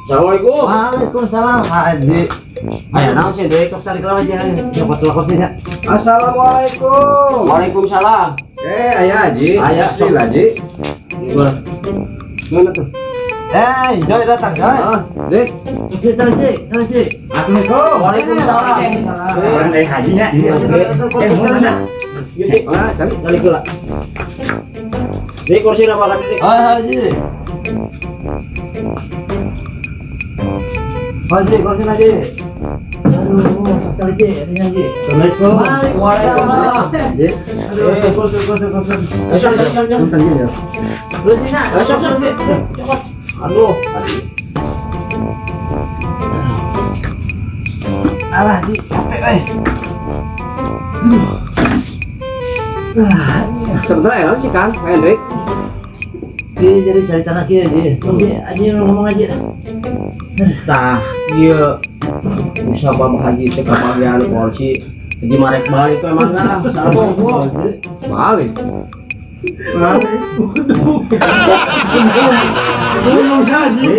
Assalamualaikum. Waalaikumsalam, Haji. Aya naon sih, Dek? Sok tarik lah, Haji. Nyokot lah kursinya. Assalamualaikum. Waalaikumsalam. Eh, aya Haji. Aya, sok. Sila Haji. Gimana? Mana tuh? Eh, Joy datang, Joy. Ah, Dik. Ji, salam, Ji. Salam, Ji. Assalamualaikum. Waalaikumsalam. Orang dari hajinya. Iya, Eh, mau mana? Yuk, Dik. Ah, cari. Balik heula. Dik, kursi apa kan, Dik? Hai, Haji. Haji, kursi Haji. Aduh, sok tarik, Ji. Ini Haji. Assalamualaikum. Waalaikumsalam. Ji. Aduh, syukur, syukur, syukur, syukur. Eh, sok, sok, sok, sok. Punten ya. Terus ini, Eh, sok, sok, Ji. Cokot. Aduh, aduh. Alah, Ji, capek, eh. Aduh. Ah, iya. Sebentar ya, sih Kang, Kang Hendrik. Ji, jadi cari tanah kia, Ji. Sok, Ji, Haji ngomong aja. Tah, ieu usaha Bapak Haji teh kabagian kursi. Jadi marek balik we mangga. Assalamualaikum. Balik. Ngomong saja.